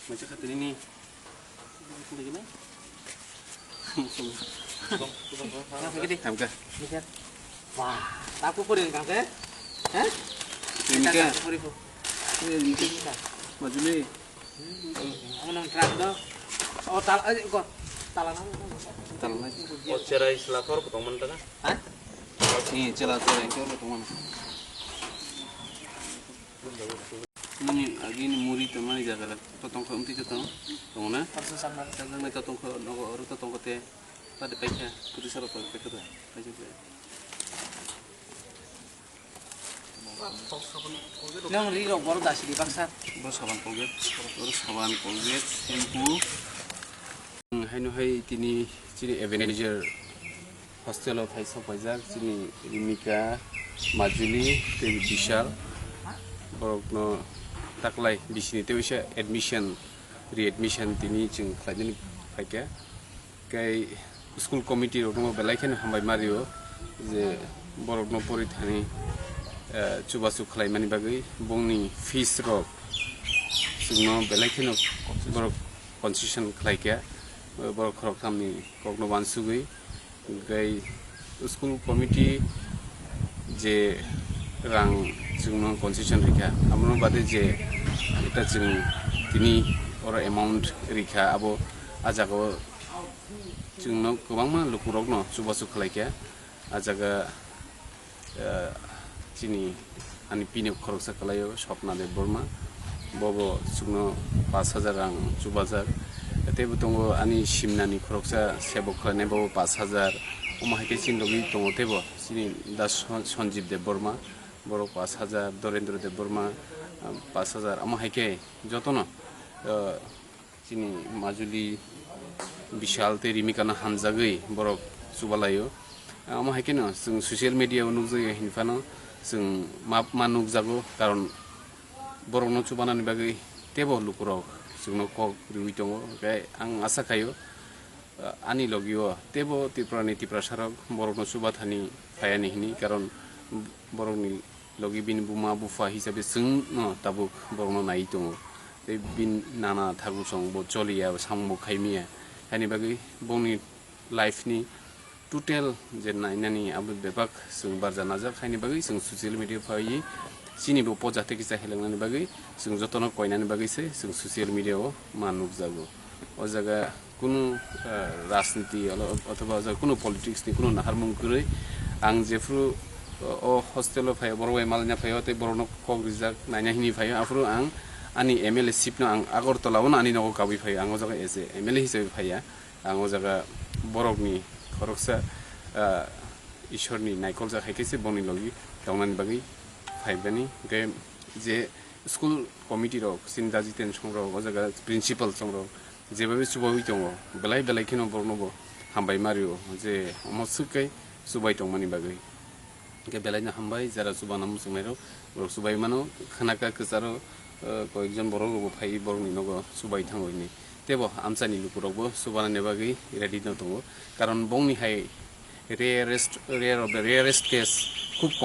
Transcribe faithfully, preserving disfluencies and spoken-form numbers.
Macam kata ini. Lagi ni. Hamka. Wah, aku pun yang kata. Hah? Ini kan. Aku pun itu. Ini kan. Majuli. Ang nang truck do. Oh, tal-, eh, kok. Talang. Talang. O cherai sila kor kotong man ta ka? Hah? Ni chela chela kor kotong man. Nini agi ni muri to mani jaga la. To tong kho umti to tong. Tong na? Parsa samna. Jaga ni to tong kho nogo oro to tong kho te. Tade paikha, pudi saro paikha da. Paikha da. Nang ri rok boro dasi di baksa. Boro saban Colgate, boro saban Colgate, shampoo. Haino hai tini chini Ebenezer hostel o phai sok paijak chini Rimika, Majuli tei Bishal. Borok no taklai bisini tei bisa admission, readmission tini chwng khlainani phaikha. Kei school committee rokno belai kheno hambai ma rio je borokno pori thani, eh, chubachu khlaimani bagwi bongni fees rok chwngno belai kheno borok concession khlai kha, borok khoroktham ni kokno wansugwi. Hwnkhe school committee je rang chwngno concession rikha, abono bade je eta chwng tini oro amount rikha, abo a jagao chwngno kwbangma lukurokno chubachu khlaikha. A jaga, eh, chini ani pini khoroksa kwlaio Swapna Debbarma, bobo chwngno pash hajar rang chubajak. Teibo tongo ani simnani khoroksa sebok khlainai, bobo pash hajar. Omo hai khe chini logi tongo teibo chini da Son-, Sanjeev Debbarma, borok pash hajar, Dorendra Debbarma, ah, pash hajar. Omo hai khe jotono, eh, chini Majuli, Bishal tei Rimika no hamjagwi borok chubalaio. Omo hai kheno chwng social media o nukjakya hinphano chwng ma, ma nukjago, karon borokno chubanani bagwi teibo lukurok chwngno kok riwi tongo. Hwnkhe ang asa khaio, ani logio teibo Tripura ni Tiprasa rok borokno chubathani phaiani hini, karon borokni logi bini buma bupha hisabe chwngno tabuk borokno naiwi tongo. Tei bini nana thagu song bo choliya, samung bo khaimiya. Haini bagwi bongni life ni total je nainani abo bebak chwng barja najak. Haini bagwi chwng social media phaiwi chini bo poja tei kisa helangnani bagwi chwng jotono koinani bagwi se chwng social media o ma nukjago. O jaga kunu, eh, rajniti olo-, othoba o jaga kunu politics ni kunu naharmung kwrwi ang jephru, o, o hostel o phaio, borok bai malaina phaio tei borokno kok rijak naina hini phaio, aphuru ang ani M L A ship no ang Agartala o no ani nogo kabui phaio, ang o jaga as a M L A hisabe phaiya, ang o jaga borokni khoroksa, ah, Ishorni naikolsa hai khe se bongni logi tongnani bagwi phaibani. Hwnkhe je school committee rok, chini da Jiten song rok, o jaga principal song rok, jebabe chubaui tongo, belai belai kheno borokno bo hambai ma rio je omo swk khe chubai tongmani bagwi. Hwnkhe belai no hambai, jara chubana muchungnai rok, borok chubai mano, khwnaka kwcharo, eh, koyekjon borok rokbo phaiwi borokni nogo chubai thango hinwi. Teibo amchaini lukurokbo chubanani bagwi ready no tongo, karon bongni hai rarest, rare of the rarest case, khub kom.